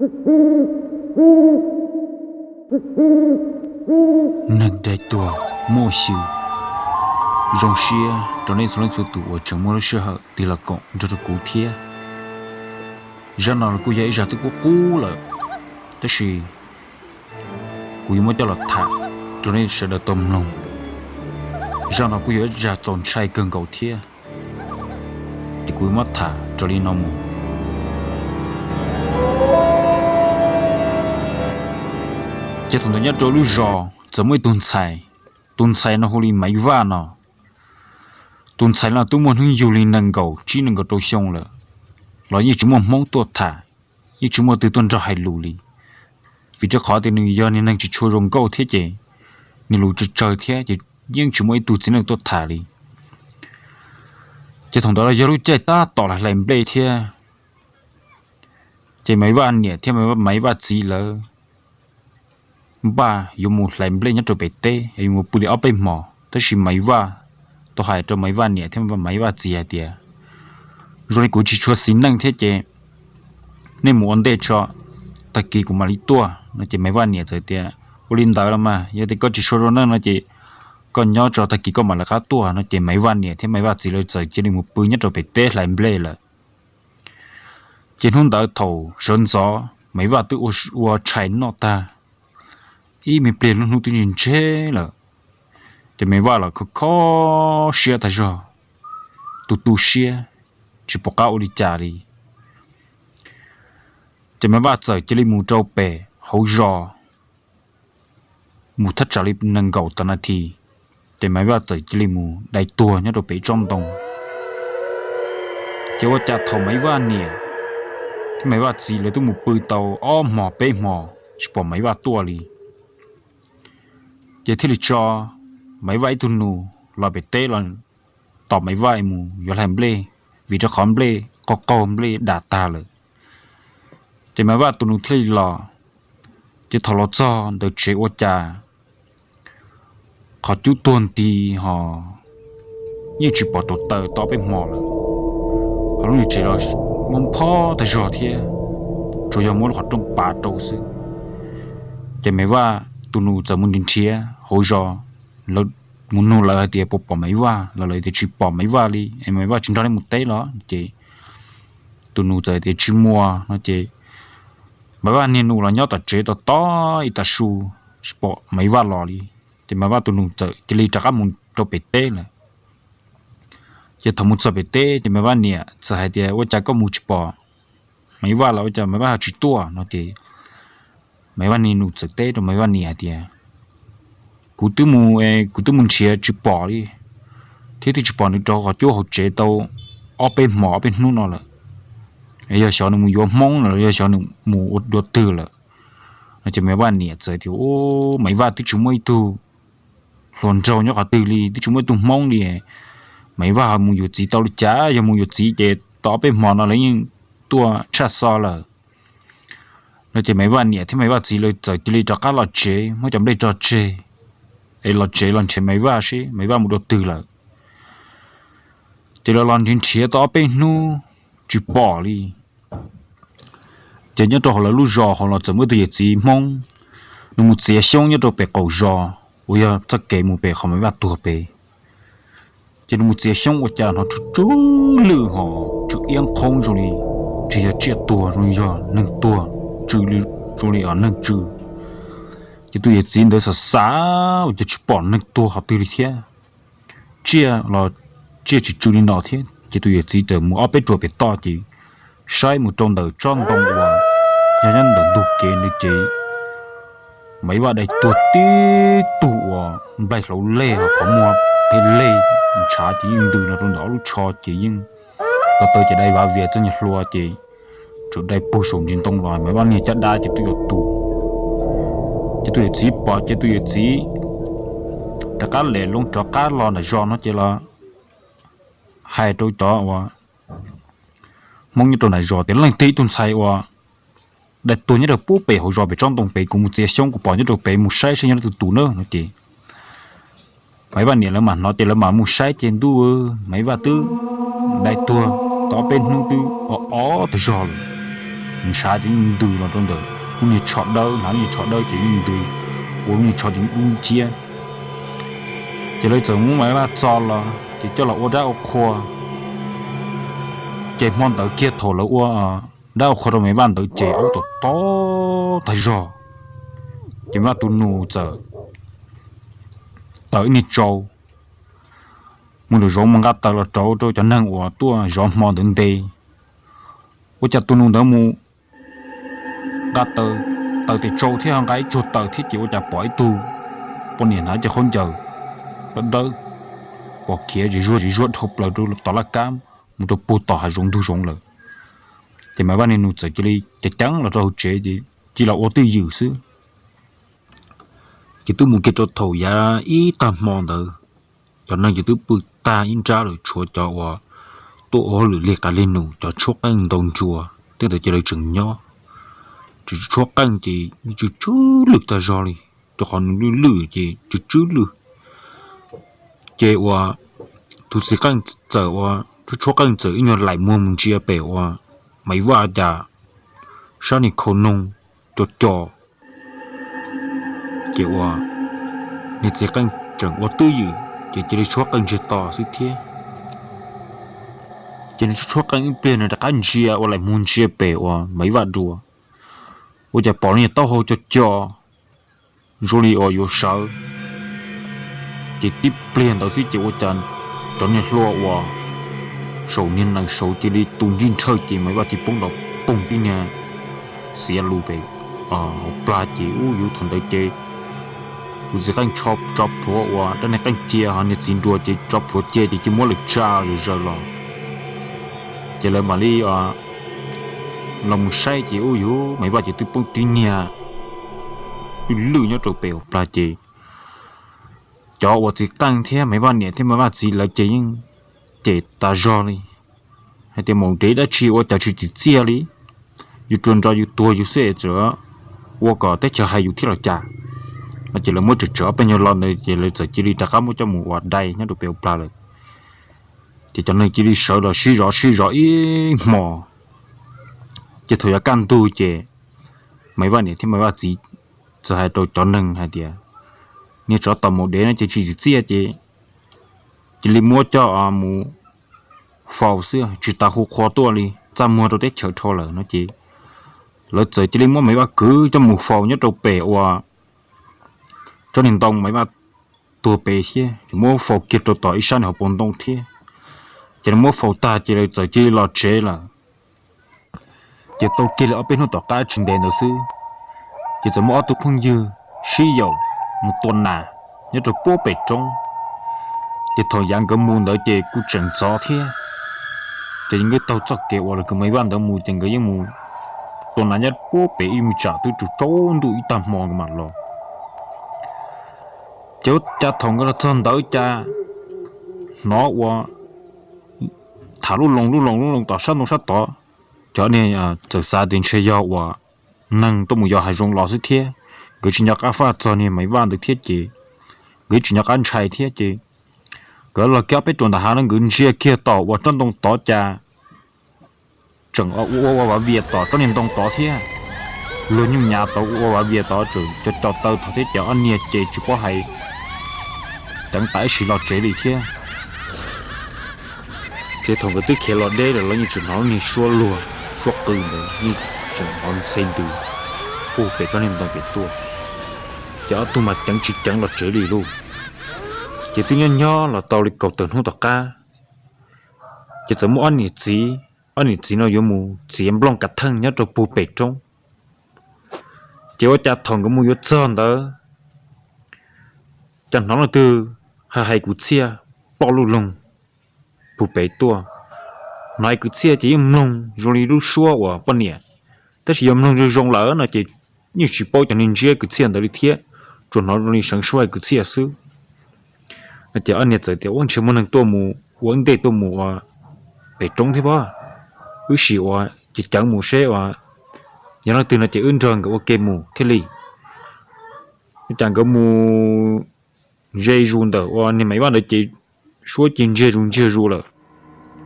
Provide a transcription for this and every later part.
Neeg daig tuag muaj xyw. Zoo siab rau nej txhua leej txhua tus uas tseem muaj lub sij hawm tig los koom nrog rau kuv thiab. Zaj no kuj yog ib zaj twb qub qub lawm, tab sis kuv yuav muab coj los tham rau nej sawv daws tau mloog. Zaj no kuj yog ib zaj txaus ntshai kawg nkaus thiab, ces kuv yuav muab tham raws li no mus. Ces thaum ntawd nyob rau lub zos txawm muaj ib tug ntxhais, tus ntxhais no hu li Maiv Vaj no. Tus ntxhais no twb muaj hnub yug li nees nkaum tsib nees nkaum rau xyoo lawm, los yeej tsis muaj Hmoob tuaj tham, yeej tsis muaj twg tuaj nrog hais lus li. Vim rau qhov tias nws yog niag neeg tsis tshua zoo nkauj thiab ces nws lus tsawg tsawg thiab ces yeej tsis muaj ib tug txiv neej tuaj tham li. Ces thaum ntawd yog lub caij tab tom hlais nplej thiab, ces Maiv Vaj niam thiab Maiv Vaj txiv lawv npaj yuav mus hlais nplej nyob rau pem teb, yuav mus pw li ob peb hmos, tab sis Maiv Vaj tau hais rau Maiv Vaj niam thiab Maiv Vaj txiv hais tias, zoo li kuv tsis tshua xis neej thiab ces nej mus ua ntej tso, tag kis kuv mam li tuaj no. Ces Maiv Vaj niam txawm tias, ua li ntawd los mas, yog tias koj tsis tshua zoo neej no ces koj nyob tso, tag kis koj mam lawv qab tuaj no. Ces Maiv Vaj niam thiab Maiv Vaj txiv lawv txawm cia li mus pw nyob rau pem teb hlais nplej lawm. Ces hnub ntawd thaum sawv ntxov Maiv Vaj twb ua tshais noj tag, ib me pliag lub hnub twb ntseg ntseg lawm, ces Maiv Vaj los kho kho siab tag zog, tu tu siab, tsis pom qab ua li cas li. Ces Maiv Vaj txawm cia li mus rau pem hauv zos, mus thaj tsam li nees nkaum tawm nas this, ces Maiv Vaj txawm cia li mus dai tuag nyob rau pem tsob ntoo. Ces ua cas thaum Maiv Vaj niam thiab Maiv Vaj txiv lawv twb mus pw tau ob hmos peb hmos tsis pom Maiv Vaj tuaj li, ces thiaj li tso Maiv Vaj ib tug nus los pem teb los tos Maiv Vaj mus yuav hlais nplej, vim rau qhov nplej qaug qaug, nplej dam tag lawm. Ces Maiv Vaj tus nus thiaj li los, ces thaum los txog ntawm tsev ua cas qhov cub tuag nti ho yeej tsis pom rau taws tau ob peb hmos lawm, ho lub niag tsev los muab phob tag zog thiab, tsuas yog muab lub qhov rooj pav rau xwb. Ces Maiv Vaj tus nus txawm mus nrhiav nrhiav hauv zos, lawv mus nug lawv hais tias puas pom Maiv Vaj los lawv tias tsis pom Maiv Vaj li, es Maiv Vaj tsis nrog nej mus teb los? Ces tus nus txawm tias tsis muaj no ces Maiv Vaj niag nus los nyob tom tsev tos tos ib tag su, tsis pom Maiv Vaj los li. Ces Maiv Vaj tus nus txawm cia li rov qab mus rau pem teb lawm. Ces thaum mus txog pem teb ces Maiv Vaj niam txawm hais tias ua cas koj mus tsis pom Maiv Vaj los ua cas Maiv Vaj ho tsis tuaj no ces Maiv Vaj niag nus txawm teb rau Maiv Vaj niam hais tias kuv twb mus, kuv twb mus nrhiav tsis pom li, thiab twb tsis pom nws rau qhov cub hauv tsev tau ob peb hmos ob peb hnub no lawm. Yog xyov nws mus yuav Hmoob los yog xyov nws mus ua dua twg lawm no ces Maiv Vaj niam txawm tias, Maiv Vaj twb tsis muaj ib tug hluas nraug nyob qhov twg li, twb tsis muaj ib tug Hmoob li. Maiv Vaj ho mus yuav txiv tau li cas? Yog mus yuav txiv ces tau ob peb hmo no lawv yeej tuaj tshaj xo lawm no ces Maiv Vaj niam thiab Maiv Vaj txiv lawv txawm cia li rov qab los tsev muab cov nplej tso tseg, es los tsev los nrhiav Maiv Vaj seb Maiv Vaj mus dua twg lawm. Ces lawv los nrhiav nrhiav tau ob peb hnub tsis pom li. Ces nyob rau hauv lawv lub zos hauv los txawm muaj ib tug yawm txiv Hmoob, nws mus txiav xyoob nyob rau pem qaum zos uas yog txoj kev mus pem qhov Maiv Vaj tuag pem. Ces nws mus txiav xyoob ua cas hnov tsw tsw lwj ho tsw iab qhoob zoo li, tsis yog tsiaj tuag, zoo li yog neeg tuag, tsw zoo li neeg tsw. Ces tus yawm txiv ntawd xav xav ua cas tsis pom neeg tuag qhov twg li thiab, tsiaj los tsiaj tsis tsw li no thiab. Ces tus yawm txiv txawm mus ob peb ruam pem toj ces saib mus rau ntawm tsob ntoo uas yog nyob ntawm ntug kev ntawd ces Maiv Vaj dai tuag tib tug uas nplaig hlaus leg ho qhov muag phem leg ntshav ces yeej ntws no rau ntawm ob lub tsho ces yeej ko taw ces dai vav vias txoj nyuag hlua ces tsuas dai pug saum ntsis ntoo los Maiv Vaj niag caj dab ces twb yuav tu. Ces tus yawm txiv pom ces tus yawm txiv rov qab lem loo rov qab los nram zos no ces los hais rau cov uas Hmoob nyob rau nram zos tias leej twg ib tug ntxhais uas dai tuag nyob rau pub pem hauv zos pem tsob ntoo pem, kuv mus txiav xyoob kuv pom nyob rau pem, mus saib seb nyob leej twg tus na no ces Maiv Vaj niam lawv mam hnov ces lawv mam mus saib ces ntuj, Maiv Vaj twb dai tuag tau ob peb hnub twb ob ob tag zog lawm. ntshav ces yeej ntws los rau ntawm lub niag tsho dawb, hnav lub niag tsho dawb ces yeej ntws ua lub niag tsho ces dub nciab. Ces lawv txawm muab Maiv Vaj txo los ces coj los ua dab ua qhua. Ces hmo ntawd kiag thaum lawv ua dab ua qhua rau Maiv Vaj ntawd ces aub tom tob tag zog. Ces Maiv Vaj tus nus txawm taws ib niag tsau mus rau zoov mus nqa taws los rauv rau cov neeg uas tuaj zov hmo ntawd nte. Ua cas tus nus ntawd mus nqa taws, taws tes tsau thiab nqa ib tsuag taws thiab ces ua cas pom ib tug poj niam hnav cov khaub ncaws dawb dawb pom khiav zis zuag zis zuag dhau plaws rau tom laj kab mus rau puag tom hav zoov ntug zoov lawm. Ces Maiv Vaj niag nus txawm cia li ceev ceev los rau hauv tsev ces cia li los ua twj ywm xwb. Ces twb mus kiag rau thaum yav ib tag hmo ntawd, cov neeg ces twb pw tag ib nrab lawm tshuav cov uas tuaj ua hauj lwm lig qas lig nus, cov tshuab qeej ntaus nruas tej ntawd ces lawv tseem nyob. Tseem tshuab qeej ces tsw tsw lwj tag zog li, rau qhov nws lwj lwj ces tsw tsw lwj. Ces uas tus txiv qeej txawm ua, tshuab qeej txawm ib nyuag laim muag mus ntsia pem uas Maiv Vaj cas sab niag khau noog co co. Ces uas niag txiv qeej tseem ua twj ywm ces cia li tshuab qeej ntsiag to xwb thiab. Ces nws tshuab qeej ib pliag nws rov qab ntsia ua laim muag ntsia pem uas Maiv Vaj dua, ua cas pom niag taub hau co co zoo li uas yuav sawv. Ces tib pliag ntawd xwb ces ua cas cov niag hlua uas saum niag nees saud cia li tu nrij nrhawj ces Maiv Vaj cia li poob nrov poog tib niag xiav lus pem hauv plag ces ub yuv thaum ntawd ces tus txiv qeej tsho tso plhuav uas rab niag qeej cia ho niag txiv nruas ces tso plhuav cia ces cia muab lawm tsa zom zaws los. Ces lawv mam li los mus saib ces ub yuv Maiv Vaj ces twb poob tib niag lwj lwj nyob rau pem hauv plag ces cov uas txiv qeej thiab Maiv Vaj niam thiab Maiv Vaj txiv lawv ces yeej cem tas zog li hais tias maum dev dab tsi ua cas tsis tsim txiaj li, yus tsuas nrog yus tuag yus xwb txawm ua kom teb chaws hais yus thiab los cas. No ces lawv muab tsawm tsawm ob peb nyuag lo ntawd ces lawv txawm cia li rov qab muab coj mus ua dai nyob rau pem hauv plag lawm. Ces cov neeg cia li sawv los sib zov sib zov ib hmos. Ces thaum yav kaj ntug ces Maiv Vaj niam thiab Maiv Vaj txiv txawm hais rau cov neeg hais tias niag tsov tom maum dev no ces tsis tsim txiaj ces cia li muab coj mus faus xwb tsis tas hu qhua tuaj li, txaj muag rau teb chaws dhau lawm no ces lawv txawm cia li muab Maiv Vaj kwv coj mus faus nyob rau pem uas tsob niag ntoo Maiv Vaj tuag pem thiab, ces muab faus kiag rau tom ib sab niag hauv paus ntoo thiab. Ces lawv muab faus tag ces lawv txawm cia li los tsev lawm. Ces tau kiag li ob peb hnub tom qab tsis ntev ntawd xwb, ces txawm muaj ob tug phooj ywg sib yaum mus tua nas nyob rau puag pem roob. Ces thaum yav nkawd mus ntawd ces kuj tseem ntxov thiab, ces nkawd taug txoj kev uas los kwv Maiv Vaj ntawd mus ces nkawd yeej mus tua nas nyob puag pem ib me tsam twb tsaus ntuj ib tag hmo nkawd mam los. Ces ua cas thaum nkawd los txog ntawd cas hnov ua tham lub loo lub loo lub loo tom sab ntoo sab tod. Cov niag txawm xav tias ntshe yog uas neeg tuaj mus yos hav zoov los xwb thiab, nkawd tsis nco qab faj txog niag Maiv Vaj ntawd thiab ces nkawd tsis nco qab ntshai thiab ces nkawd los kiag ob peb ruam ntawm hav no nkawd ntsia kiag tom uas tsob ntoo tod cas tseem ua ua vav vias tom tsob niag ntoo tod thiab. Luag nyuj nyav tod ua ua vav vias tod tseem co co taw tod thiab ces ob niag ces tsis paub hais, ceev tas ib sim los tsev li thiab. Ces thaum nkawd twb khiav los deb lawm los yeej tseem hnov lub niag suab luag suab qw ntawd yeej tseem hnov ntxhe ntws puag pem tsob niag ntoo pem tuaj. Ces ob tug mas ceev tsis ceev los tsev li lauj. Ces twb nyob nyob los tau li kaum tawm hnub tom qab, ces txawm muaj ob niam txiv, ob niam txiv no yuav mus txiav nplooj kav theej nyob rau puag pem roob. Ces ua cas thaum nkawd mus yuav txog ntawd, cas hnov leej twg hais hais kwv txhiaj ploj lub loog puag pem tuaj. Hnov hais kwv txhiaj ces yeej mloog zoo li lub suab uas poj niam, tab sis yog mloog zoo zoo lawm no ces yeej tsis paub cov neeg ntsiab kwv txhiaj ntawd li thiab, tsuas hnov zoo li seev suab hais kwv txhiaj xwb. No ces ob niag txawm tias ua ntshe muaj neeg tuaj mus ua ib ntej tuaj mus ua pem roob thiab pob, wb sim ua ceev ceev mus seb ua yog leej twg no ces wb nrog nkawd ua ke mus thiaj li. Ua cas nkawd mus ze zus ntawm ua niag Maiv Vaj ntawd ces suab cia li ntsiag zus ntsiag zus lawm.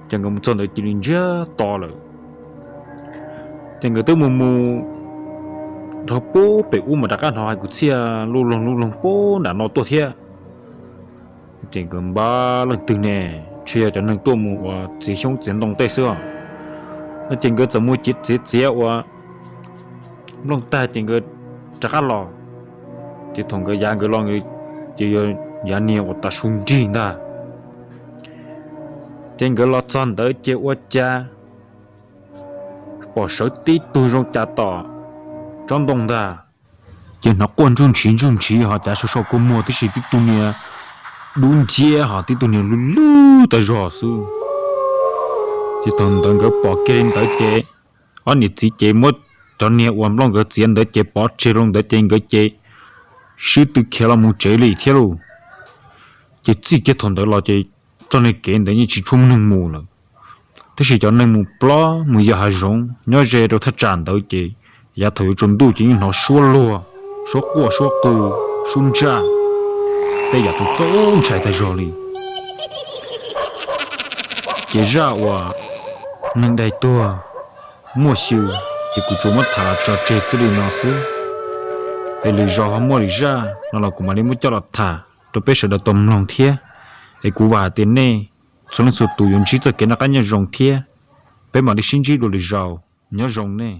Ces nkawd mus txog ntawd cia li ntsiag to lawm. Ces nkawd twb mus mus dhau pub pem ub mas rov qab hnov hais kwv txhiaj luj loog luj loog pub nram no tuaj thiab. Ces nkawd npaj leej twg ne, tsis yog cov neeg tuaj mus ua txiav xyoob txiav ntoo tej xwb os. Ces nkawd txawm mus txiav txiav ua nplooj tag ces nkawd rov qab los. Ces thaum nkawd yav nkawd los ces yog yav niag uas tav su nrig ntag. Ces nkawd los txog ntawd ces ua cas pom sawv tib tug zoo cas tom tsob ntoo ntag. Ces hnov quaj ntsuj ntshiv ntsuj ntshiv ho cav sau sau kua muag tib si, tib tug niag dub nciab ho tib tug niag lwj lwj tas zog xwb. Ces thaum ntawd nkawd pom kiag li ntawd ces ob niam txiv ces muab cov niag uas nplooj nkawd txiav ntawd ces pov tseg rau ntawd ces nkawd ces sib tw khiav los mus tsev li thiab lauj. Ces txij kiag thaum ntawd los ces txoj niag kev ntawd yeej tsis tshua muaj neeg mus lawm. Tab sis cov neeg mus plob mus yos hav zoov nyob ze rau thaj tsam ntawd ces yav thaum yuav tsaus ntuj ces yeej hnov suab luag, suab quaj suab qw, suab ntsaj, tej yam txaus ntshai tag zog li. Ces zaj uas neeg daig tuag muaj xyw ces kuv tsuas muab tham los tso tseg txij li no xwb. Es lwm zaus ho muaj lwm zaj no los kuv mam li muab coj los tham rau peb sawv daws tau mloog thiab. Es kuv vam hais tias nej txhua leej txhua tus yuav ntsib txoj kev noj qab nyob zoo thiab. Peb mam li sib ntsib dua lwm zaus, nyob zoo nej.